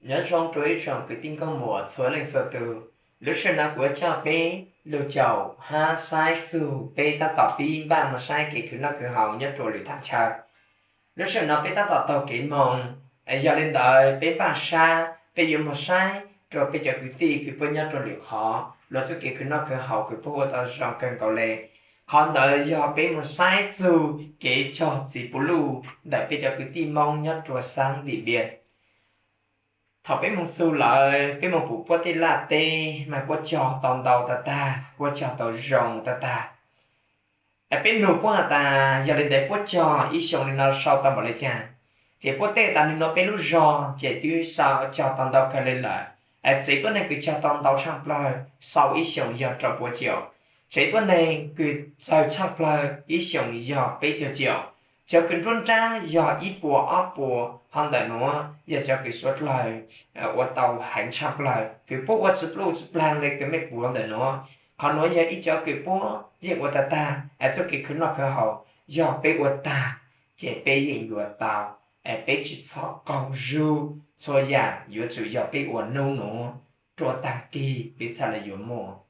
Nyob zoo rau ib tsoom kwv tij nkauj muam txhua leej txhua tus. Lub sij hawm no kuv yuav coj peb lug caum hab saib txug peb tab tom pib npaj mus saib kev khwv noj khwv haus nyob rua lwm thaaj chaw. Lub sij hawm no peb tab tom taug kev moog, yog le ntawd peb npaj sab peb yuav mus saib rua peb cov kwv tij kwv puab nyob rua lwm qhov luag txuj kev khwv noj khwv haus kws puab ua tau zoo kawg nkaus le. Qhov ntawd yog peb mus saib txug kev cog txiv puv luj ntawm peb cov kwv tij Moob nyob rua xab Dim Npiaj. Thaum peb moog txug lawm peb moog pum puab tej laj teb mas puab cog tau ntau tag tag, puab cog tau zoo tag tag. Peb nug puab has tas yog le ntawd puab cog ib xyoos le no sau tau npaum le caag? Ces puab teb tas nwg nua peb lub zog ces twb cog tau ntau kawg le lawm. Tsev tuab neeg kws cog tau ntau tshaaj plawg sau ib xyoos yog rau puav ciaum. Tsev tuab neeg kws txawg tshaaj plawg ib xyoos yog peb caug ciaum. Cov kws nruab nraab yog ib puas ob puas, ho ntawm nuav yog cov kws suav dlawg ua tau heev tshaaj plawg kws puab ua tsi pluj tsi plaag le kws mej pum ntawm nuav. Qhov nuav yog ib cov kws puab yeej ua tau tag, txuj kev khwv noj khwv haus yog peb ua tag ces peb yeej yuav tau, peb tsi txhob qaug zug. Txhua yaam yuav tsum yog peb ua nub nuav, rua taag kig peb txhaj le yuav muaj.